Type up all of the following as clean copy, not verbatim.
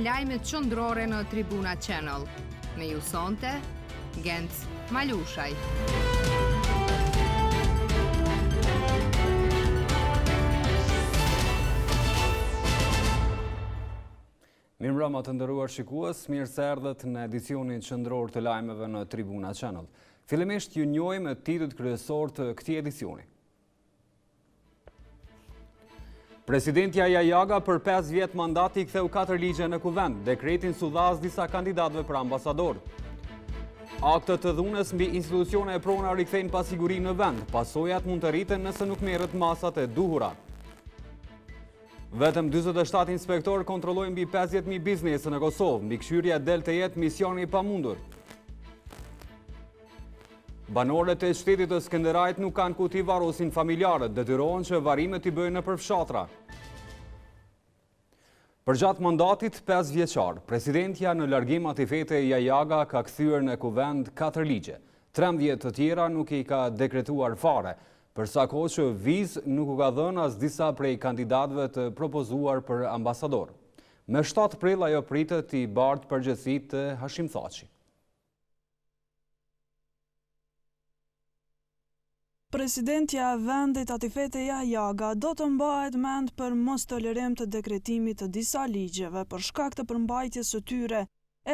lajmet qendrore në Tribuna Channel. Me ju sonte, Genc Malushaj. Mirëmbrëma të nderuar shikues, mirë se erdhët në edicionin qendror të lajmeve në Tribuna Channel. Fillimisht ju njohim me titujt kryesorë të këtij edicioni. Presidentja Jahjaga për 5 vjet mandati i ktheu 4 ligje në kuvend, dekretin s'u dha as disa kandidatëve për ambasadorë. Akte të dhunës mbi institucione e prona rikthejnë pasigurinë në vend, pasojat mund të rriten nëse nuk merret masat e duhura. Vetëm 47 inspektorë kontrollojnë mbi 50.000 biznese në Kosovë, mbikëqyrja del të jetë mision i pamundur. Banorët e qytetit të Skenderajt nuk kanë ku t'i varrosin familjarët, detyrohen që varrimet t'i bëjnë nëpër fshatra. Përgjatë mandatit 5 vjeçar, presidentja në largim Atifete Jahjaga ka kthyer në kuvend 4 ligje. 13 të tjera nuk i ka dekretuar fare, për sa kohë që vizë nuk u ka dhënë as disa prej kandidatëve të propozuar për ambasadorë. Me 7 prill ajo pritet t'i bartë përgjegjësitë te Hashim Thaçi. Presidentja e vendit Atifete Jahjaga do të mbahet mend për mostolerim të dekretimit të disa ligjeve për shkak të përmbajtjes së tyre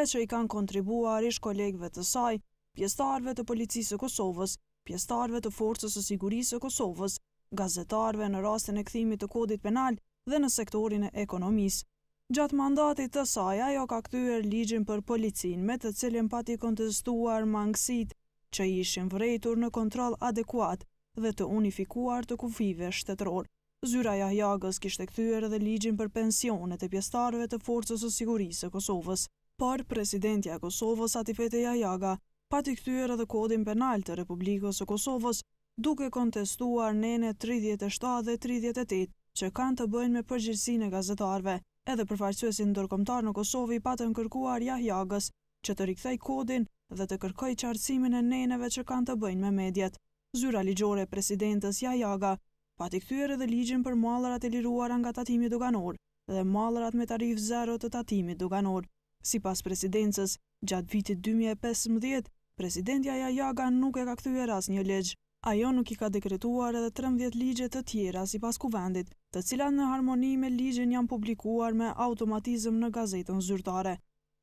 e që i kanë kontribuar ish-kolegëve të saj, pjesëtarëve të Policisë së Kosovës, pjesëtarëve të Forcës së Sigurisë së Kosovës, gazetarëve në rastin e kthimit të Kodit Penal dhe në sektorin e ekonomisë. Gjatë mandatit të saj, ajo ka kthyer ligjin për policinë, me të cilin pati kontestuar mangësitë që ishin vërejtur në kontroll adekuat dhe të unifikuar të kufijve shtetërorë. Zyra e Jahjagës kishte kthyer edhe ligjin për pensionet e pjesëtarëve të Forcës së Sigurisë së Kosovës. Por, presidentja e Kosovës, Atifete Jahjaga, pati kthyer edhe Kodin Penal të Republikës së Kosovës, duke kontestuar nenet 37 dhe 38 që kanë të bëjnë me përgjegjësinë e gazetarëve. Edhe përfaqësuesit ndërkombëtarë në Kosovë i patën kërkuar Jahjagës që të rikthejë kodin dhe të kërkojë qartësimin e neneve që kanë të bëjnë me mediet. Zyra ligjore e presidentes Jahjaga pati kthyer edhe ligjin për mallrat e liruara nga tatimi doganor dhe mallrat me tarifë zero të tatimit doganor. Sipas presidencës, gjatë vitit 2015, presidentja Jahjaga nuk e ka kthyer asnjë ligj. Ajo nuk i ka dekretuar edhe 13 ligje të tjera sipas kuvendit, të cilat në harmoni me ligjin janë publikuar me automatizëm në gazetën zyrtare.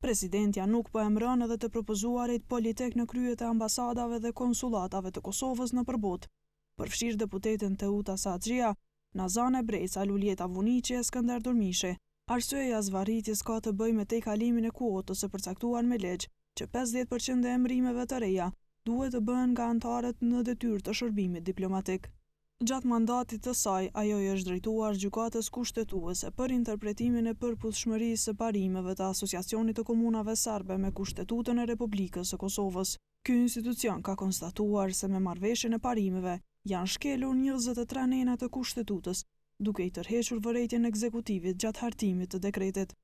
Presidentja nuk po emëron edhe të propozuarit politik në krye të ambasadave dhe konsullatave të Kosovës nëpër botë, përfshirë deputeten Teuta Sahatqija, Nazane Breca, Luljeta Vuniqi e Skënder Durmishi. Arsyeja e zvarritjes ka të bëjë me tejkalimin e kuotës së përcaktuar me ligj, që 50% e emërimeve të reja duhet të bëhen nga anëtarët në detyrë të shërbimit diplomatik. Gjatë mandatit të saj, ajo i është drejtuar Gjykatës Kushtetuese për interpretimin e përputhshmërisë së parimeve të Asociacionit të Komunave Serbe me Kushtetutën e Republikës së Kosovës. Ky institucion ka konstatuar se me marrëveshjen e parimeve janë shkelur 23 nene të Kushtetutës, duke i tërhequr vërejtjen ekzekutivit gjatë hartimit të dekretit.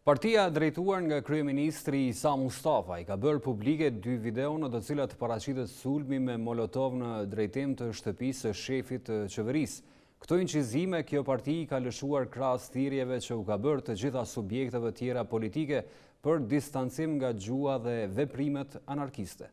Partia e drejtuar nga kryeministri Isa Mustafa i ka bërë publike dy video në të cilat paraqitet sulmi me molotov në drejtim të shtëpisë së shefit të qeverisë. Këto incizime kjo parti i ka lëshuar krahas thirrjeve që u ka bërë të gjitha subjekteve tjera politike për distancim nga gjuha dhe veprimet anarkiste.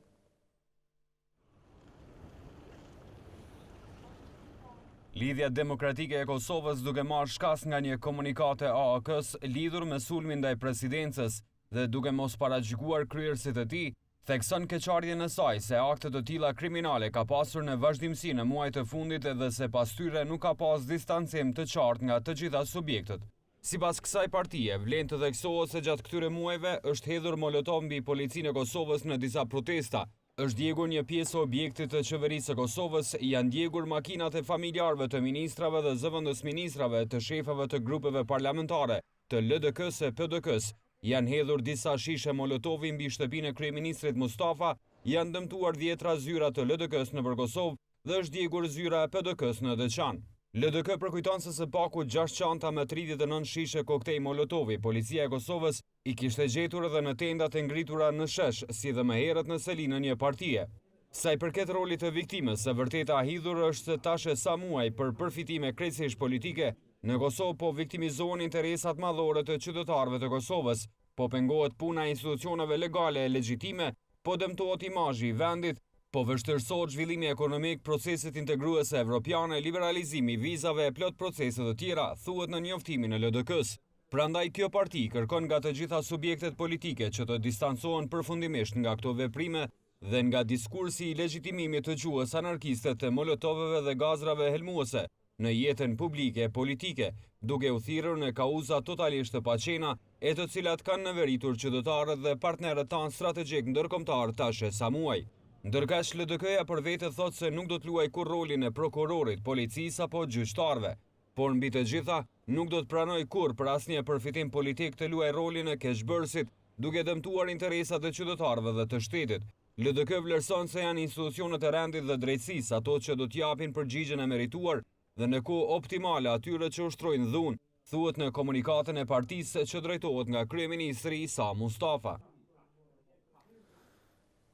Lidhja Demokratike e Kosovës duke marrë shkas nga një komunikatë e AAK-së lidhur me sulmin ndaj presidencës dhe duke mos paragjykuar kryerësit e tij, thekson keqardhjen e saj se akte të tilla kriminale ka pasur në vazhdimësi në muajt e fundit dhe se pas tyre nuk ka pas distancim të qartë nga të gjitha subjektet. Sipas kësaj partie, vlen të theksohet se gjatë këtyre muajve është hedhur molotov mbi policinë e Kosovës në disa protesta, është djegur një pjesë e objektit të qeverisë së Kosovës, janë djegur makinat e familjarëve të ministrave dhe zëvendësministrave të shefave të grupeve parlamentare të LDK-së e PDK-së, janë hedhur disa shishe molotovi mbi shtëpinë e kryeministrit Mustafa, janë dëmtuar dhjetra zyra të LDK-së nëpër Kosovë dhe është djegur zyra e PDK-së në Deçan. LDK përkujton se së paku 6 çanta me 39 shishe koktej molotovi, policia e Kosovës i kishte gjetur edhe në tendat e ngritura në shesh, si dhe më herët në selinë e një partie. Sa i përket rolit të viktimës, e vërteta e hidhur është se tash e sa muaj për përfitime krejtësisht politike, Në Kosovë po viktimizohen interesat madhore të qytetarëve të Kosovës, po pengohet puna e institucioneve legale e legjitime, po dëmtohet imazhi i vendit, po vështirësohet zhvillimi ekonomik, proceset integruese evropiane, liberalizimi i vizave e plot procese të tjera, thuhet në njoftimin e LDK-së. Prandaj kjo parti kërkon nga të gjitha subjektet politike që të distancohen përfundimisht nga këto veprime dhe nga diskursi i legjitimimit të gjuhës anarkiste të molotovëve dhe gazrave helmuese në jetën publike e politike, duke u thirrur në kauza totalisht të paqena e të cilat kanë neveritur qytetarët dhe partnerët tanë strategjikë ndërkombëtarë tash e sa muaj. Ndërkaq LDK-ja për vete thotë se nuk do të luajë kurrë rolin e prokurorit, policisë apo gjyqtarëve, por mbi të gjitha, nuk do të pranojë kurrë për asnjë përfitim politik të luajë rolin e keqbërësit, duke dëmtuar interesat e qytetarëve dhe të shtetit. LDK vlerëson se janë institucionet e rendit dhe drejtësisë ato që do të japin përgjigjen e merituar dhe në kohë optimale atyre që ushtrojnë dhunë, thuhet në komunikatën e partisë që drejtohet nga kryeministri Isa Mustafa.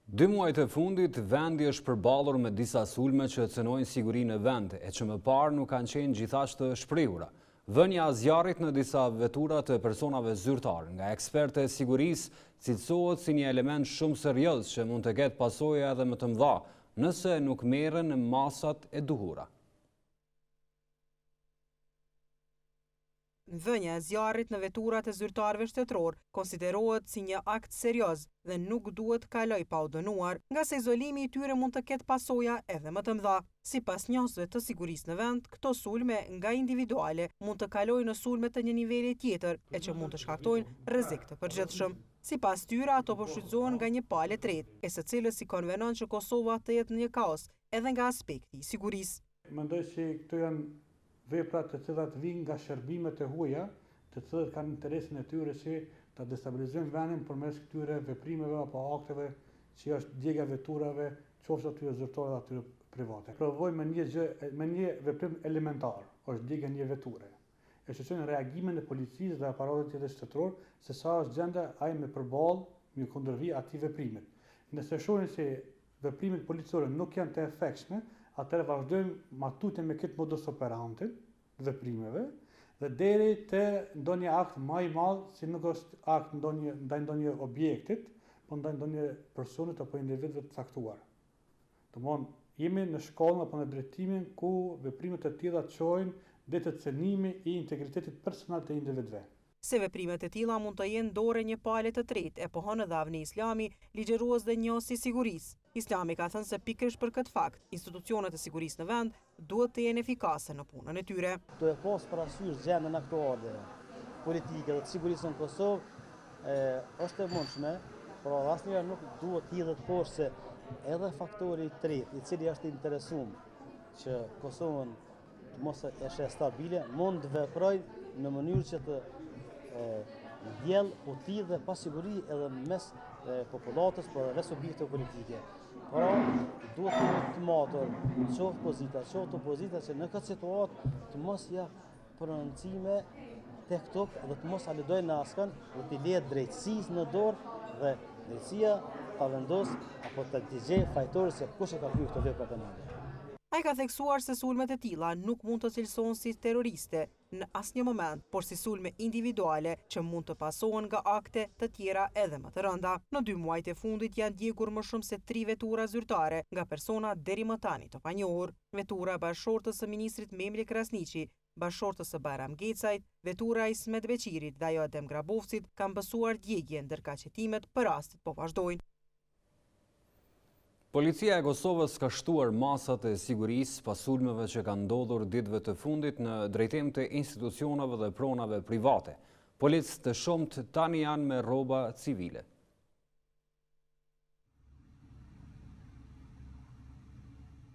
Dy muajt e fundit, vendi është përballur me disa sulme që cenojnë sigurinë në vend e që më parë nuk kanë qenë gjithaq të shprehura. Vënia e zjarrit në disa vetura të personave zyrtarë nga ekspertë e sigurisë cilësohet si një element shumë serioz që mund të ketë pasoja edhe më të mëdha, nëse nuk merren masat e duhura. Vënia e zjarrit në veturat e zyrtarëve shtetërorë konsiderohet si një akt serioz dhe nuk duhet të kalojë pa u dënuar, ngase izolimi i tyre mund të ketë pasoja edhe më të mëdha. Sipas njohësve të sigurisë në vend, këto sulme nga individuale mund të kalojnë në sulme të një niveli tjetër e që mund të shkaktojnë rrezik të përgjithshëm. Sipas tyre, ato po shfrytëzohen nga një palë e tretë, e së cilës i konvenon që Kosova të jetë në një kaos edhe nga aspekti i sigurisë. Mendoj se këto janë vepra të cilat vijnë nga shërbimet e huaja, të cilët kanë interesin e tyre që ta destabilizojnë vendin përmes këtyre veprimeve apo akteve që është djegia e veturave, qoftë atyre zyrtare dhe atyre private. Provojmë me një gjë, me një veprim elementar, është djegia e një veture. E shikojnë reagimin e policisë dhe aparatit tjetër shtetëror se sa është gjendja ai me përballë, me kundërvi atij veprimit. Nëse shohin se veprimet policore nuk janë të efektshme, atëherë vazhdojmë ma tutje me këtë modus operandi të veprimeve dhe deri te ndonjë akt ma i madh, si nuk është akt ndonjë ndaj ndonjë objektit, po ndaj ndonjë personit apo individëve të caktuar. Domthon, jemi në shkallën apo në drejtimin ku veprimet e tilla çojnë deri te cenimi i integritetit personal të individëve. Se veprimet e tilla mund të jenë dorë e një pale të tretë, e pohon edhe Avni Islami, ligjërues dhe njohës i sigurisë. Islami ka thënë se pikërisht për këtë fakt, institucionet e sigurisë në vend duhet të jenë efikase në punën e tyre. Duke pas parasysh gjendjen aktuale politike dhe të sigurisë në Kosovë, është e mundshme, por asnjëherë nuk duhet të hidhet poshtë se edhe faktori i tretë, i cili është i interesum që Kosovën të mos e sheh stabile, mund të veprojë në mënyrë që të ndjell huti dhe pasiguri edhe mes popullatës, por edhe subjekteve politike. Pra, duhet të jetë të matur, qoftë pozita, qoftë opozita, që në këtë situatë të mos jap prononcime tek tuk dhe të mos aludojë në askënd dhe t'i lihet drejtësisë në dorë dhe drejtësia ta vendos apo të gjejë fajtorët se kush e ka kryer këtë vepër penale. Ai ka theksuar se sulmet e tilla nuk mund të cilësohen si terroriste në asnjë moment, por si sulme individuale që mund të pasohen nga akte të tjera edhe më të rënda. Në dy muajt e fundit janë djegur më shumë se tri vetura zyrtare nga persona deri më tani të panjohur. Vetura e bashkëshortes së ministrit Memli Krasniqi, bashkëshortes së Bajram Gecajt, vetura e Ismet Beqirit dhe ajo e Adem Grabovcit kanë pësuar djegie, ndërkaq hetimet për rastet po vazhdojnë. Policia e Kosovës ka shtuar masat e sigurisë pas sulmeve që kanë ndodhur ditëve të fundit në drejtim të institucioneve dhe pronave private. Policë të shumtë tani janë me rroba civile.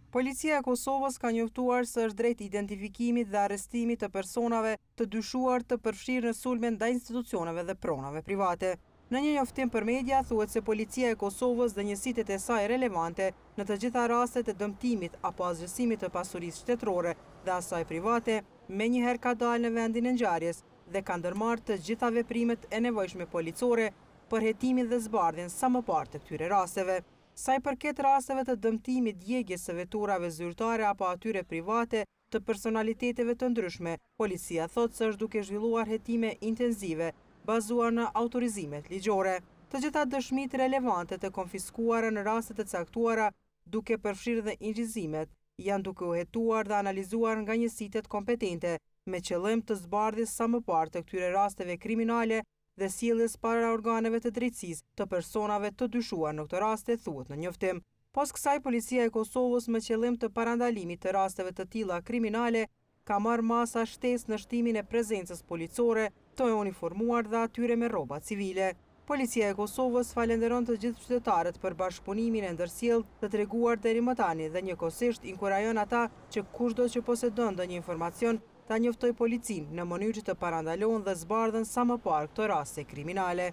Policia e Kosovës ka njoftuar se është drejt identifikimit dhe arrestimit të personave të dyshuar të përfshirë në sulme ndaj institucioneve dhe pronave private. Në një njoftim për media thuhet se Policia e Kosovës dhe njësitet e saj relevante në të gjitha rastet e dëmtimit apo asgjësimit të pasurisë shtetërore dhe asaj private menjëherë ka dalë në vendin e ngjarjes dhe ka ndërmarrë të gjitha veprimet e nevojshme policore për hetimin dhe zbardhjen sa më parë të këtyre rasteve. Sa i përket rasteve të dëmtimit djegies së veturave zyrtare apo atyre private. të personaliteteve të ndryshme, policia thotë se është duke zhvilluar hetime intensive, bazuar në autorizimet ligjore. Të gjitha dëshmitë relevante të konfiskuara në raste të caktuara, duke përfshirë dhe incizimet, janë duke u hetuar dhe analizuar nga njësitet kompetente, me qëllim të zbardhjes sa më parë të këtyre rasteve kriminale dhe sjelljes para organeve të drejtësisë të personave të dyshuar në këto raste, thuhet në njoftim. Pos kësaj, Policia e Kosovës me qëllim të parandalimit të rasteve të tilla kriminale ka marrë masa shtesë në shtimin e prezencës policore të uniformuar dhe atyre me rroba civile. Policia e Kosovës falënderon të gjithë qytetarët për bashkëpunimin e ndërsjellë të treguar deri më tani dhe njëkohësisht inkurajon ata që kushdo që posedon ndonjë informacion ta njoftojë policinë në mënyrë që të parandalohen dhe zbardhen sa më parë këto raste kriminale.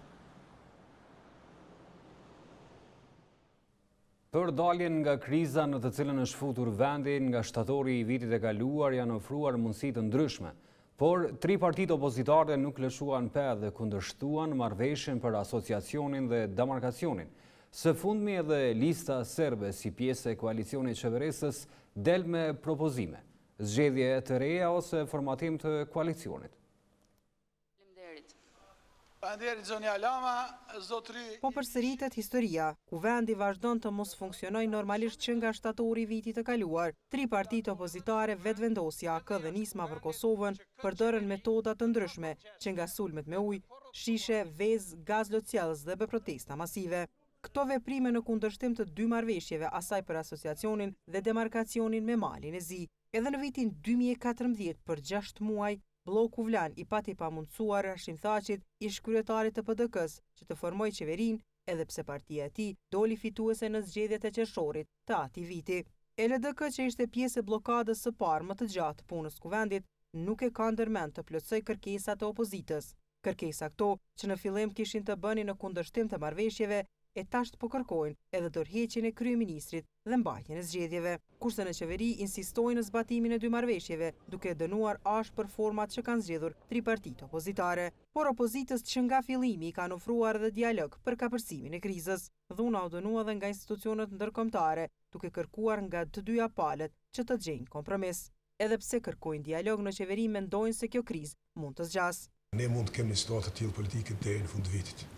Për daljen nga kriza në të cilën është futur vendi nga shtatori i vitit e kaluar janë ofruar mundësi të ndryshme. Por, tri partitë opozitare nuk lëshuan pe dhe kundërshtuan marrëveshjen për asociacionin dhe demarkacionin. Së fundmi edhe Lista Serbe si pjesë e koalicionit qeverisës del me propozime. Zgjedhje të reja ose formatim të koalicionit. Faleminderit zonja Lama, zotëri. Po përsëritet historia, Kuvendi vazhdon të mos funksionojë normalisht që nga shtatori i vitit të kaluar. Tri partitë opozitare Vetëvendosja, AAK dhe Nisma për Kosovën përdorën metoda të ndryshme, që nga sulmet me ujë, shishe, vezë, gaz lotsjellës dhe protesta masive. Këto veprime në kundërshtim të dy marrëveshjeve, asaj për Asociacionin dhe Demarkacionin me Malin e Zi. Edhe në vitin 2014 për 6 muaj, Blloku VLAN i pati pamundësuar Hashim Thaçit, ish-kryetarit të PDK-së, që të formojë qeverinë, edhe pse partia e tij doli fituese në zgjedhjet e qershorit të atij viti. E LDK që ishte pjesë e bllokadës së parë më të gjatë të punës së Kuvendit, nuk e ka ndërmend të plotësojë kërkesat e opozitës. Kërkesa këto që në fillim kishin të bënin në kundërshtim të marrëveshjeve e tash po kërkojnë edhe dorëheqjen e kryeministrit dhe mbajtjen e zgjedhjeve. Kurse në qeveri insistojnë në zbatimin e dy marrëveshjeve, duke dënuar ashpër format që kanë zgjedhur tri partitë opozitare. Por opozitës që nga fillimi i kanë ofruar edhe dialog për kapërcimin e krizës. Dhuna u dënua edhe nga institucionet ndërkombëtare, duke kërkuar nga të dyja palët që të gjejnë kompromis. Edhe pse kërkojnë dialog në qeveri mendojnë se kjo krizë mund të zgjasë. Ne mund të kemi një situatë të tillë politike deri në fund të vitit.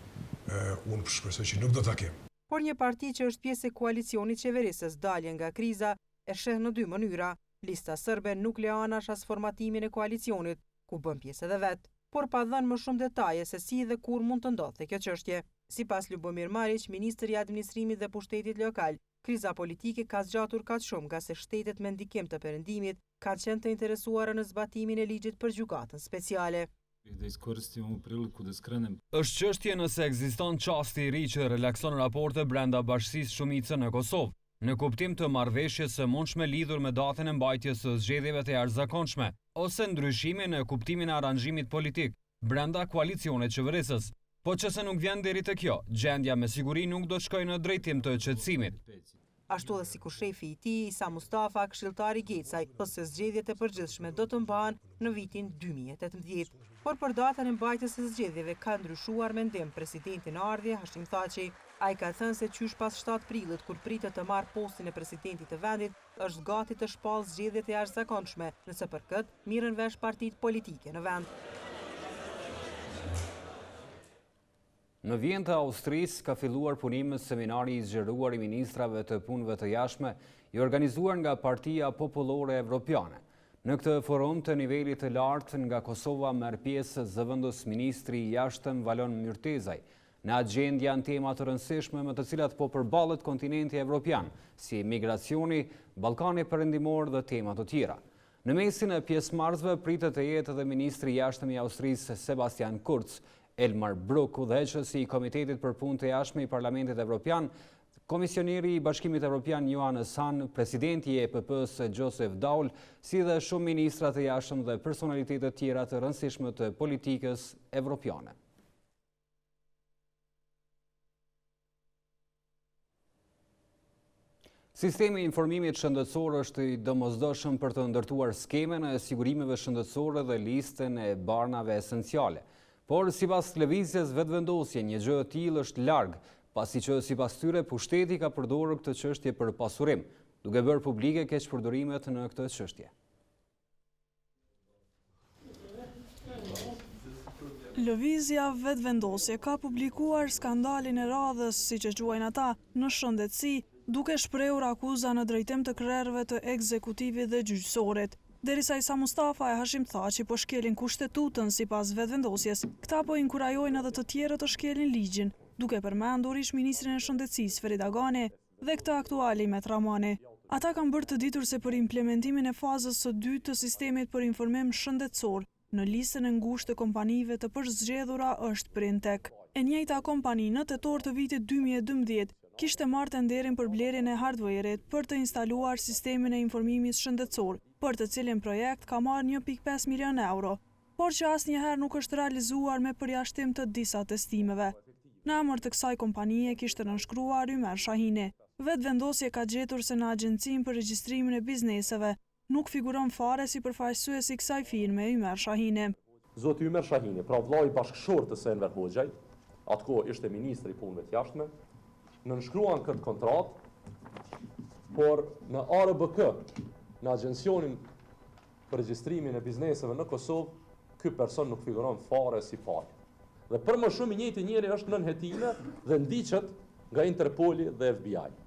Unë shpresoj që nuk do ta kem. Por një parti që është pjesë e koalicionit qeverisës daljen nga kriza e sheh në dy mënyra. Lista Sërbe nuk le anash as formatimin e koalicionit, ku bën pjesë edhe vetë, por pa dhënë më shumë detaje se si dhe kur mund të ndodhte kjo çështje. Sipas Lubomir Mariq, ministër i Administrimit dhe Pushtetit Lokal, Kriza politike ka zgjatur kaq shumë ngase shtetet me ndikim të Perëndimit kanë qenë të interesuara në zbatimin e ligjit për Gjykatën Speciale. Është çështje nëse ekziston çasti i ri që relakson raporte brenda bashkësisë shumicë në Kosovë, në kuptim të marrëveshjes së mundshme lidhur me datën e mbajtjes së zgjedhjeve të jashtëzakonshme, ose ndryshimi në kuptimin e aranzhimit politik, brenda koalicionit qeverisës. Po që se nuk vjen deri te kjo, gjendja me siguri nuk do të shkojë në drejtim të qetësimit. Ashtu edhe sikur shefi i tij, Isa Mustafa, këshilltari Gecaj, thotë se zgjedhjet e përgjithshme do të mbahen në vitin 2018. Por për datën e mbajtjes së zgjedhjeve ka ndryshuar mendim presidenti në ardhje, Hashim Thaçi. Ai ka thënë se qysh pas 7 prillit, kur pritet të marrë postin e presidentit të vendit, është gati të shpallë zgjedhjet e jashtëzakonshme, nëse për këtë merren vesh partitë politike në vend. Në Vjenë të Austrisë ka filluar punimet seminari i zgjeruar i ministrave të punëve të jashtme, i organizuar nga Partia Popullore Evropiane. Në këtë forum të nivelit të lartë nga Kosova merr pjesë zëvendësministri i Jashtëm Valon Myrtezaj, Në agjendë janë tema të rëndësishme me të cilat po përballet kontinenti evropian, si migracioni, Ballkani Perëndimor dhe tema të tjera. Në mesin e pjesëmarrësve pritet të jetë edhe ministri i Jashtëm i Austrisë Sebastian Kurz, Elmar Brok, udhëheqës i Komitetit për Punë të Jashtme i Parlamentit Evropian, Komisioneri i Bashkimit Evropian Johannes Hahn, presidenti i EPP-së Joseph Daul, si dhe shumë ministra të jashtëm dhe personalitete tjera të rëndësishme të politikës evropiane. Sistemi i informimit shëndetësor është i domosdoshëm për të ndërtuar skemën e sigurimeve shëndetësore dhe listën e barnave esenciale. Por, sipas Lëvizjes Vetëvendosje, një gjë e tillë është larg, pasi që sipas tyre pushteti ka përdorur këtë çështje për pasurim, duke bërë publike keqpërdorimet në këtë çështje. Lëvizja Vetëvendosje ka publikuar skandalin e radhës, siç e quajnë ata, në shëndetësi, duke shprehur akuza në drejtim të krerëve të ekzekutivit dhe gjyqësorit. Derisa Isa Mustafa e Hashim Thaçi po shkelin Kushtetutën sipas Vetëvendosjes, këta po inkurajojnë edhe të tjerët të shkelin ligjin, duke përmendur ish-ministrin e Shëndetësisë Ferid Agani dhe këtë aktual Imet Rrahmani. Ata kanë bërë të ditur se për implementimin e fazës së dytë të sistemit për informim shëndetësor, Në listën e ngushtë të kompanive të përzgjedhura është Printek. E njëjta kompani në tetor të vitit 2012 kishte marrë tenderin për blerjen e hardware-it për të instaluar sistemin e informimit shëndetësor, për të cilin projekt ka marrë 1.5 milion euro, por që asnjëherë nuk është realizuar me përjashtim të disa testimeve. Në emër të kësaj kompanie kishte nënshkruar Ymer Shahini. Vetëvendosje ka gjetur se në Agjencinë për Regjistrimin e Bizneseve Nuk figuron fare si përfaqësues i kësaj firme Ymer Shahini. Zoti Ymer Shahini, pra vëllai i bashkëshortes së Enver Hoxhajt, atë kohë ishte ministër i Punëve të Jashtme, nënshkruan këtë kontratë, por në ARBK, në Agjencionin për Regjistrimin e Bizneseve në Kosovë, ky person nuk figuron fare si palë. Dhe për më shumë i njëjti njeri është nën hetime dhe ndiqet nga Interpoli dhe FBI.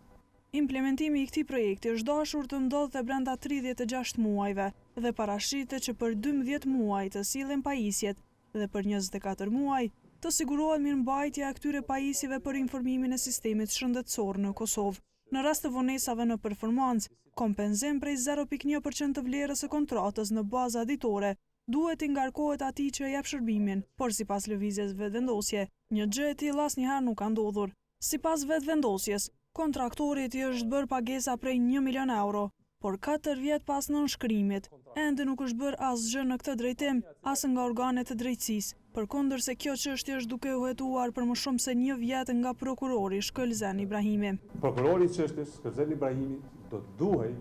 Implementimi i këtij projekti është dashur të ndodhte brenda 36 muajve dhe parashihte që për 12 muaj të sillen pajisjet dhe për 24 muaj të sigurohet mirëmbajtja e këtyre pajisjeve për informimin e sistemit shëndetësor në Kosovë. Në rast të vonesave në performancë, kompenzim prej 0.1% të vlerës së kontratës në baza ditore duhet t'i ngarkohet atij që jep shërbimin, por sipas Lëvizjes Vetëvendosje, një gjë e tillë asnjëherë nuk ka ndodhur. Sipas Vetëvendosjes, kontraktorit i është bërë pagesa prej një milion euro, por katër vjet pas nënshkrimit, ende nuk është bërë asgjë në këtë drejtim, as nga organet e drejtësisë, përkundër se kjo çështje është duke u hetuar për më shumë se një vjet nga prokurori Shkëlzen Ibrahimi. Prokurori i çështjes, Shkëlzen Ibrahimi, do të duhej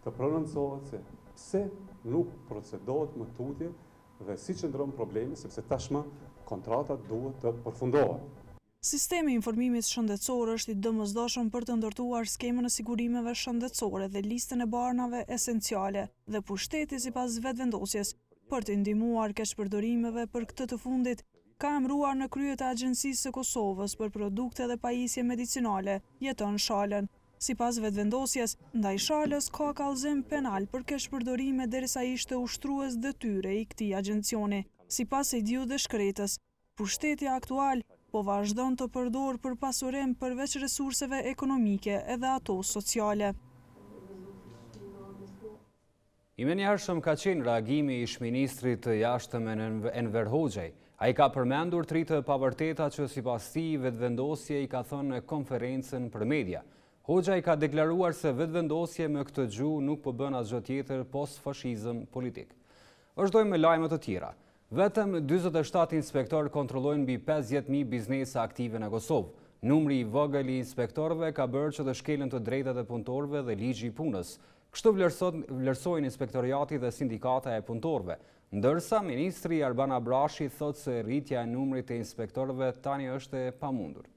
të prononcohet se pse nuk procedohet më tutje dhe si qëndron problemi, sepse tashmë kontrata duhet të përfundohet. Sistemi i informimit shëndetësor është i domosdoshëm për të ndërtuar skemën e sigurimeve shëndetësore dhe listën e barnave esenciale dhe pushteti sipas Vetëvendosjes për t'i ndihmuar keqpërdorimeve për këtë të fundit ka emëruar në krye të Agjencisë së Kosovës për Produkte dhe Pajisje Medicinale, Jeton Shalën. Sipas Vetëvendosjes, ndaj Shalës ka kallëzim penal për keqpërdorime derisa ishte ushtrues detyre i këtij agjencioni. Sipas Sejdiut dhe Shkretës, Pushteti aktual po vazhdon të përdorë për pasurim përveç resurseve ekonomike edhe ato sociale. I menjëhershëm ka qenë reagimi i ish-ministrit të Jashtëm Enver Hoxhaj. Ai ka përmendur tri të pavërteta që sipas tij Vetëvendosje i ka thënë në konferencën për media. Hoxhaj ka deklaruar se Vetëvendosje me këtë gjuhë nuk po bën asgjë tjetër pos fashizëm politik. Vazhdojmë me lajme të tjera. Vetëm 47 inspektorë kontrollojnë mbi 50.000 biznese aktive në Kosovë. Numri i vogël i inspektorëve ka bërë që të shkelen të drejtat e punëtorëve dhe ligji i punës. Kështu vlerësojnë inspektoriati dhe sindikata e punëtorëve. Ndërsa, ministri Arban Abrashi thotë se rritja e numrit të inspektorëve tani është e pamundur.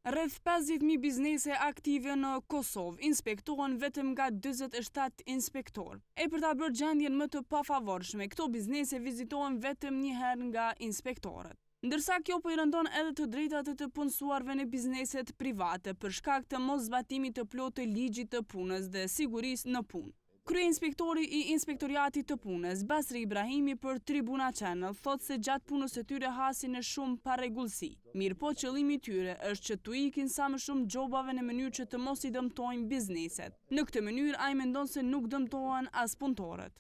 Rreth 50.000 biznese aktive në Kosovë inspektohen vetëm nga 47 inspektorë. E për ta bërë gjendjen më të pafavorshme, këto biznese vizitohen vetëm një herë nga inspektorët. Ndërsa kjo po i rëndon edhe të drejtat e të punësuarve në bizneset private për shkak të moszbatimit të plotë të ligjit të punës dhe sigurisë në punë. Kryeinspektori i Inspektoriatit të Punës, Basri Ibrahimi për Tribuna Channel thotë se gjatë punës së tyre hasin në shumë parregullsi. Mirëpo qëllimi i tyre është që t'u ikin sa më shumë gjobave në mënyrë që të mos i dëmtojnë bizneset. Në këtë mënyrë ai mendon se nuk dëmtohen as punëtorët.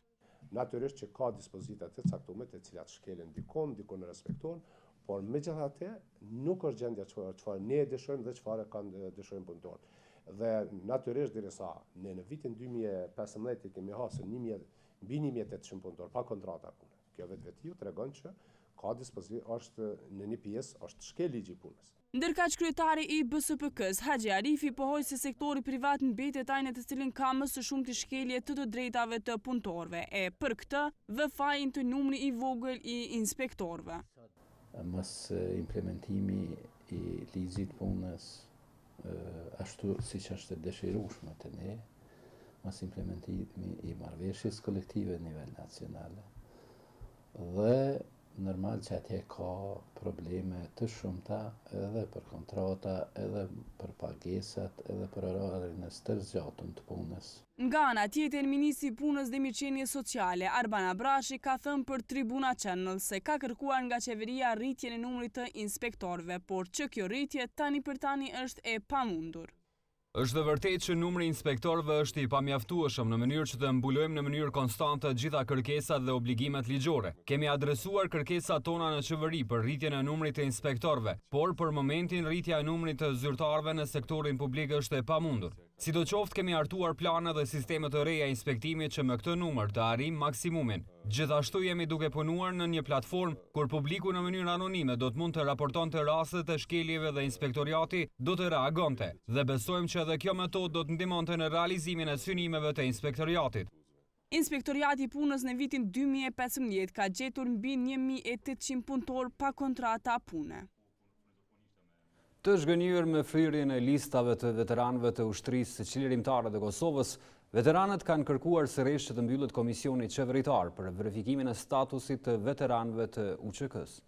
Natyrisht që ka dispozita të caktume të cilat shkelen dikun, dikun respektohen, por megjithatë nuk është gjendja çfarë ne e dëshirojmë dhe çfarë kanë dëshirojnë punëtorët. Dhe natyrisht derisa ne në vitin 2015 i kemi hasur mbi 1800 punëtorë pa kontrata pune. Kjo vetvetiu tregon që ka dispozitë është në një pjesë është shkel ligji i punës. Ndërkaq kryetari i BSPK-së, Haxhi Arifi, pohoi se sektori privat mbetet ai në të cilin ka më së shumti shkelje të të drejtave të punëtorëve, e për këtë vë fajin te numri i vogël i inspektorëve. Mos implementimi i ligjit të punës ashtu siç është e dëshirueshme te ne, mos implementimi i marrëveshjes kolektive në nivel nacional. Dhe normal që atje ka probleme të shumta edhe për kontrata, edhe për pagesat, edhe për orarin e stërzgjatun të punës. Nga ana tjetër, ministri i Punës dhe Mirëqenies Sociale, Arban Abrashi ka thënë për Tribuna Channel se ka kërkuar nga qeveria rritjen e numrit të inspektorëve, por që kjo rritje tani për tani është e pamundur. Është e vërtetë që numri i inspektorëve është i pamjaftueshëm në mënyrë që të mbulojmë në mënyrë konstante të gjitha kërkesat dhe obligimet ligjore. Kemi adresuar kërkesat tona në qeveri për rritjen e numrit të inspektorëve, por për momentin rritja e numrit të zyrtarëve në sektorin publik është e pamundur. Sidoqoftë kemi hartuar plane dhe sisteme të reja inspektimi që me këtë numër të arrijmë maksimumin. Gjithashtu jemi duke punuar në një platformë kur publiku në mënyrë anonime do të mund të raportonte rastet e shkeljeve dhe inspektoriati do të reagonte dhe besojmë që edhe kjo metodë do të ndihmonte në realizimin e synimeve të inspektoriatit. Inspektoriati i Punës në vitin 2015 ka gjetur mbi 1800 punëtorë pa kontrata pune. Të zhgënjyer me fryrjen e listave të veteranëve të Ushtrisë Çlirimtare të Kosovës, veteranët kanë kërkuar sërish që të mbyllet Komisioni Qeveritar për verifikimin e statusit të veteranëve të UÇK-së.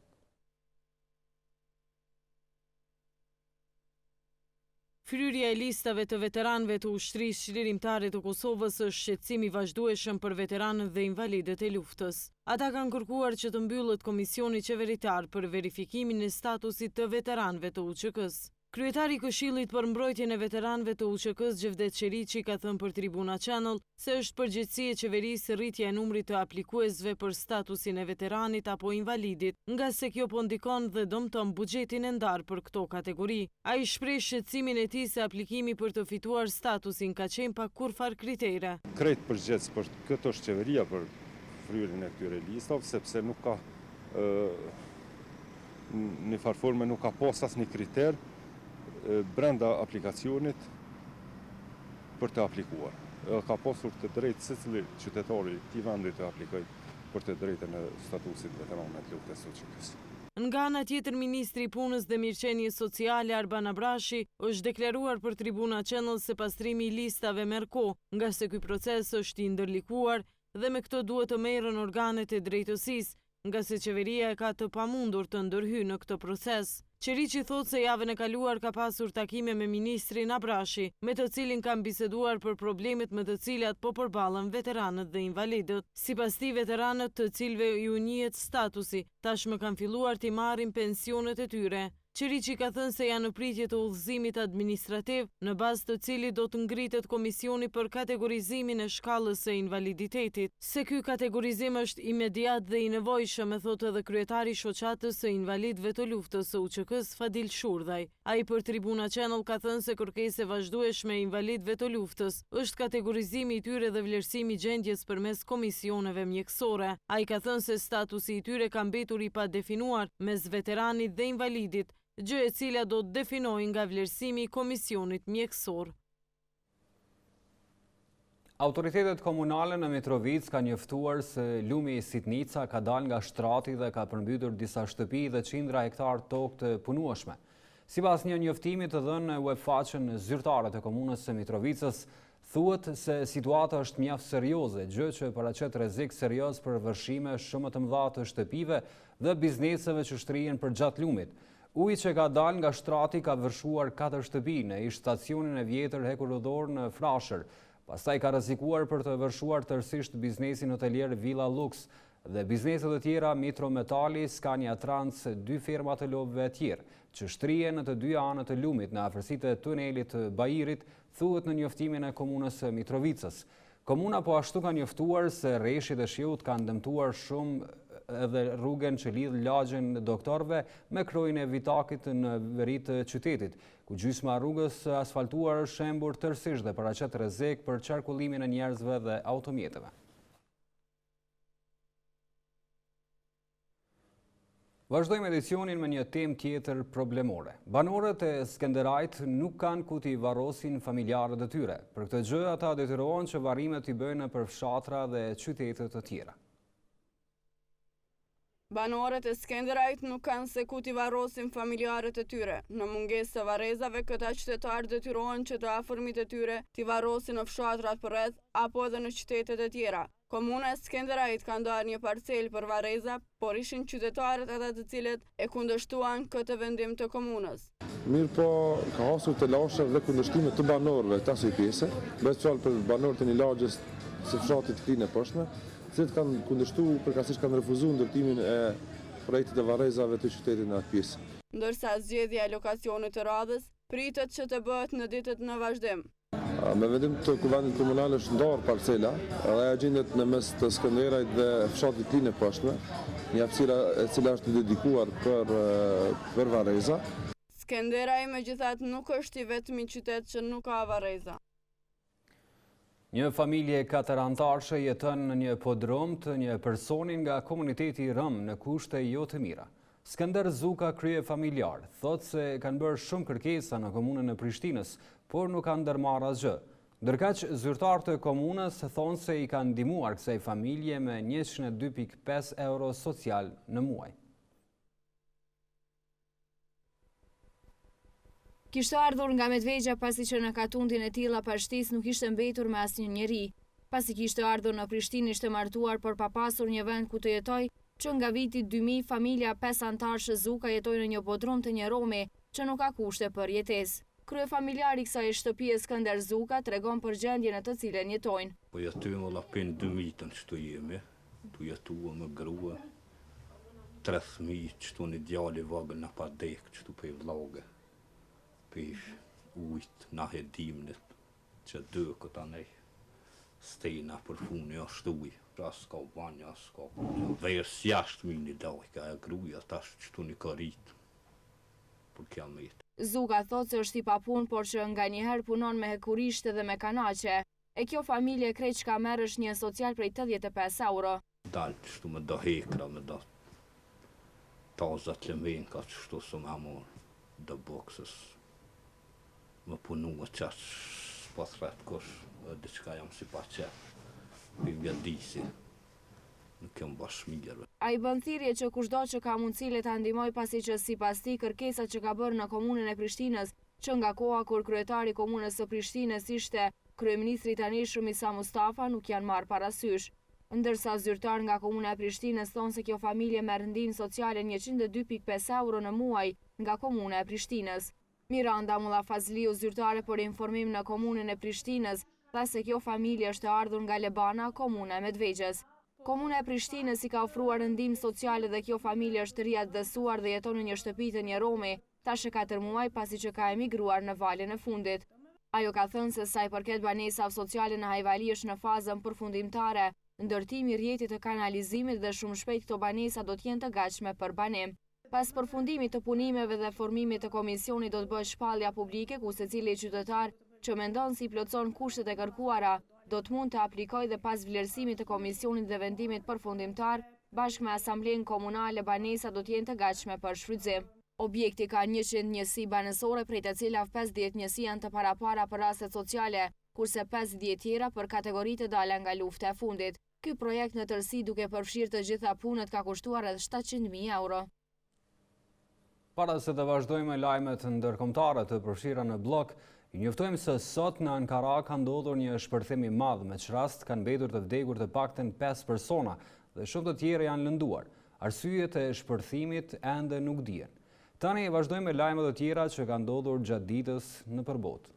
Fryrja e listave të veteranëve të Ushtrisë Çlirimtare të Kosovës është shqetësim i vazhdueshëm për veteranët dhe invalidët e luftës. Ata kanë kërkuar që të mbyllet Komisioni Qeveritar për verifikimin e statusit të veteranëve të UÇK-së. Kryetari i Këshillit për Mbrojtjen e Veteranëve të UÇK-së, Xhevdet Qeriqi ka thënë për Tribuna Channel se është përgjegjësi e qeverisë rritja e numrit të aplikuesve për statusin e veteranit apo invalidit, ngase kjo po ndikon dhe dëmton buxhetin e ndarë për këto kategori. Ai shpreh shqetësimin e tij se aplikimi për të fituar statusin ka qenë pa kurrfarë kritere. Krejt përgjegjës për këtë është qeveria për fryrjen e këtyre listave, sepse nuk ka në farë forme nuk ka pas asnjë kriter brenda aplikacionit për të aplikuar. Edhe ka pasur të drejtë secili qytetar i këtij vendi të aplikojë për të drejtën e statusit veteranët të luftës së UÇK-së. Nga ana tjetër ministri i Punës dhe Mirëqenies Sociale Arban Abrashi është deklaruar për Tribuna Channel se pastrimi i listave merr kohë, ngase ky proces është i ndërlikuar dhe me këtë duhet të merren organet e drejtësisë, ngase qeveria e ka të pamundur të ndërhyjë në këtë proces. Qeriqi thotë se javën e kaluar ka pasur takime me ministrin Abrashi, me të cilin kanë biseduar për problemet me të cilat po përballen veteranët dhe invalidët. Sipas tij, veteranët të cilëve iu njihet statusi, tashmë kanë filluar t'i marrin pensionet e tyre. Qeriqi ka thënë se janë në pritje të udhëzimit administrativ, në bazë të cilit do të ngritet komisioni për kategorizimin e shkallës së invaliditetit. Se ky kategorizim është imediat dhe i nevojshëm e thotë edhe kryetari i Shoqatës së Invalidëve të Luftës së UÇK-së, Fadil Shurdhaj. Ai për Tribuna Channel ka thënë se kërkesë e vazhdueshme e invalidëve të luftës është kategorizimi i tyre dhe vlerësimi i gjendjes përmes komisioneve mjekësore. Ai ka thënë se statusi i tyre ka mbetur i padefinuar mes veteranit dhe invalidit, gjë e cila do të definohej nga vlerësimi i komisionit mjekësor. Autoritetet komunale në Mitrovicë kanë njoftuar se lumi Sitnica ka dalë nga shtrati dhe ka përmbytur disa shtëpi dhe qindra hektarë tokë të punueshme. Sipas një njoftimi të dhënë në webfaqen zyrtare të komunës së Mitrovicës, thuhet se situata është mjaft serioze, gjë që paraqet rrezik serioz për vërshime shumë më të mëdha të shtëpive dhe bizneseve që shtrihen përgjatë lumit. Uji që ka dalë nga shtrati ka vërshuar 4 shtëpi në ish stacionin e vjetër hekurudhor në Frashër. Pastaj ka rrezikuar për të vërshuar tërësisht biznesin hotelier Villa Lux dhe biznese të tjera Mitro Metali, Scania Trans, dy ferma të lopëve e tjerë, që shtrihen në të dyja anët e lumit në afërsi të tunelit të Bairit, thuhet në njoftimin e komunës së Mitrovicës. Komuna po ashtu ka njoftuar se reshjet e shiut kanë dëmtuar shumë edhe rrugën që lidh lagjen e doktorëve me kroin e Vitakit në veri të qytetit, ku gjysma e rrugës së asfaltuar është shembur tërësisht dhe paraqet rrezik për qarkullimin e njerëzve dhe automjeteve. Vazhdojmë edicionin me një temë tjetër problemore. Banorët e Skenderajt nuk kanë ku t'i varrosin familjarët e tyre. Për këtë gjë ata detyrohen që varrimet t'i bëjnë nëpër fshatra dhe qytete të tjera. Banorët e Skenderajt nuk kanë se ku t'i varrosin familjarët e tyre. Në mungesë të varrezave, këta qytetarë detyrohen që të afërmit e tyre t'i varrosin në fshatrat përreth apo edhe në qytetet e tjera. Komuna e Skenderajt ka ndarë një parcelë për varreza, por ishin qytetarët ata të cilët e kundërshtuan këtë vendim të komunës. Mirëpo, ka hasur telashe dhe kundërshtime të banorëve të asaj pjese, bëhet fjalë për banorët e një lagjes së fshatit Klinë e Poshtme, të cilët kanë kundërshtu, përkatësisht kanë refuzuar ndërtimin e projektit të varrezave të qytetit në atë pjesë. Ndërsa zgjedhja e lokacionit të radhës pritet që të bëhet në ditët në vazhdim. Me vendim të Kuvendit Komunal është ndarë parcela dhe ajo gjendet në mes të Skënderajt dhe fshatit Klinë e Poshtme, një hapësirë e cila është dedikuar për për varreza. Skenderaj megjithatë nuk është i vetmi qytet që nuk ka varreza. Një familje katëranëtarëshe jeton në një podrum të një personi nga komuniteti rom në kushte jo të mira. Skënder Zuka kryefamiljar, thotë se kanë bërë shumë kërkesa në komunën e Prishtinës, por nuk kanë ndërmarrë asgjë. Ndërkaq, zyrtarë të komunës thonë se i kanë ndihmuar kësaj familje me 102.5 euro social në muaj. Kishte ardhur nga Medvegja pasi që në katundin e tij Llapashticë nuk ishte mbetur me asnjë njeri. Pasi kishte ardhur në Prishtinë ishte martuar por pa pasur një vend ku të jetojë, Që nga viti 2000, familja pesë-anëtarëshe Zuka jetojnë në një bodrum të një romi, që nuk ka kushte për jetesë. Kryefamiljari i kësaj shtëpie Skënder Zuka tregon për gjendjen në të cilën jetojnë. Po jetojmë valla prej dymijtën qëtu jemi, tu jetu me grua, tre fëmijë, qëtu një djalë i vogël na pat dek qëtu prej vllage, prej ujit, na e dimnit. Që dëkët anej stena përfuni është ujë, as ka banjë, as ka kurgjo, verës jashtë mini dajka e gruja tash qëtu një korit për kiamet. Zuka thotë se është i papunë por që nganjëherë punon me hekurishte dhe me kanaçe. E kjo familje krejt çka merr është një social prej 85 euro. Dal qështu me do hekra me do taza t'lemenka qështu se me marr do bukë se me punu qaq s'po thret kush edhe diçka jam si pa qef pi mjedisi nuk jam bash mirë. Ai bën thirrje që kushdo që ka mundësi le ta ndihmojë pasi që sipas tij kërkesat që ka bërë në Komunën e Prishtinës që nga koha kur kryetar i Komunës së Prishtinës ishte kryeministri i tanishëm Isa Mustafa nuk janë marrë parasysh. Ndërsa zyrtarë nga Komuna e Prishtinës thonë se kjo familje merr ndihmë sociale 102.5 euro në muaj nga Komuna e Prishtinës. Miranda Mullafazliu, zyrtare për informim në Komunën e Prishtinës, tha se kjo familje është e ardhur nga Lebana, Komuna e Medvegjës. Komuna e Prishtinës i ka ofruar ndihmë sociale dhe kjo familje është riatdhesuar dhe jeton në një shtëpi të një romi, tash e katër muaj pasi që ka emigruar në valën e fundit. Ajo ka thënë se sa i përket banesave sociale në Hajvali është në fazën përfundimtare, ndërtimi i rrjetit të kanalizimit dhe shumë shpejt këto banesa do të jenë të gatshme për banim. Pas përfundimit të punimeve dhe formimit të komisionit do të bëhet shpallja publike ku secili qytetar që mendon se i plotëson kushtet e kërkuara do të mund të aplikojë dhe pas vlerësimit të komisionit dhe vendimit përfundimtar bashkë me asamblenë komunale banesat do të jenë të gatshme për shfrytëzim. Objekti ka 100 njësi banesore prej të cilave 50 njësi janë të parapara për rastet sociale, kurse 50 tjera për kategoritë e dala nga lufta e fundit. Ky projekt në tërësi duke përfshirë të gjitha punët ka kushtuar rreth 700.000 euro. Para se të vazhdojmë me lajmet ndërkombëtare të përfshira në bllok, ju njoftojmë se sot në Ankara ka ndodhur një shpërthim i madh, me ç'rast kanë mbetur të vdekur të paktën 5 persona dhe shumë të tjerë janë lënduar. Arsyet e shpërthimit ende nuk dihen. Tani vazhdojmë me lajme të tjera që kanë ndodhur gjatë ditës nëpër botë.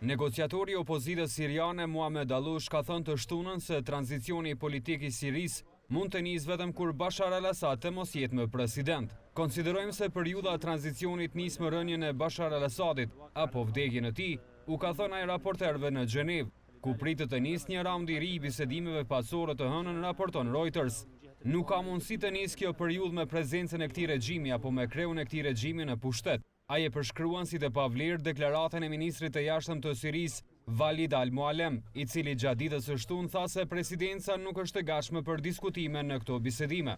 Negociatori i opozitës siriane Muhamed Allush ka thënë të shtunën se tranzicioni politik i Sirisë mund të nisë vetëm kur Bashar al-Assad të mos jetë më president. Konsiderojmë se periudha e tranzicionit nis me rënien e Bashar al-Assadit apo vdekjen e tij, u ka thënë ai raporterëve në Gjenevë. ku pritet të nisë një raund i ri i bisedimeve paqësore të hënën, raporton Reuters. Nuk ka mundësi të nisë kjo periudhë me prezencën e këtij regjimi apo me kreun e këtij regjimi në pushtet. Ai e përshkruan si të pavlerë deklaratën e ministrit të Jashtëm të Sirisë, Walid al-Mualem, i cili gjatë ditës së shtunë tha se presidenca nuk është e gatshme për diskutime në këto bisedime.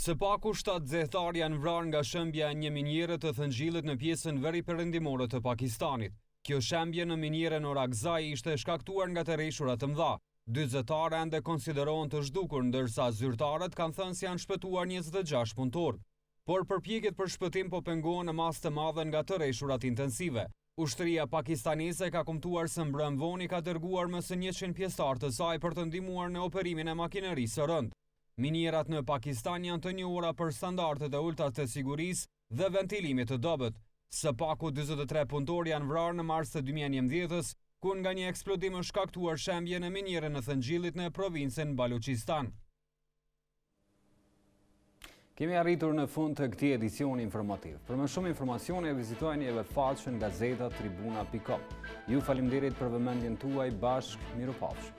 Së paku shtatë xehtarë janë vrarë nga shembja e një miniere të thëngjillit në pjesën veriperëndimore të Pakistanit. Kjo shembje në minierën Orakzai ishte shkaktuar nga të reshura të mëdha. Dy xehtarë ende konsiderohen të zhdukur, ndërsa zyrtarët kanë thënë se janë shpëtuar 26 punëtorë. Por përpjekjet për shpëtim po pengohen në masë të madhe nga të reshurat intensive. Ushtria pakistaneze ka kumtuar se mbrëmë vonë i ka dërguar më se 100 pjesëtarë të saj për të ndihmuar në operimin e makinerisë së rëndë. Minierat në Pakistan janë të njohura për standardet e ulëta të sigurisë dhe ventilimit të dobët. Së paku 43 punëtorë janë vrarë në mars të 2011-ës, kur nga një eksplodim është shkaktuar shembje në minierën e thëngjillit në provincën Baluchistan. Kemi arritur në fund të këtij edicioni informativ. Për më shumë informacione vizitojeni edhe faqen gazeta tribuna.com. Ju faleminderit për vëmendjen tuaj bashkë, mirupafshim.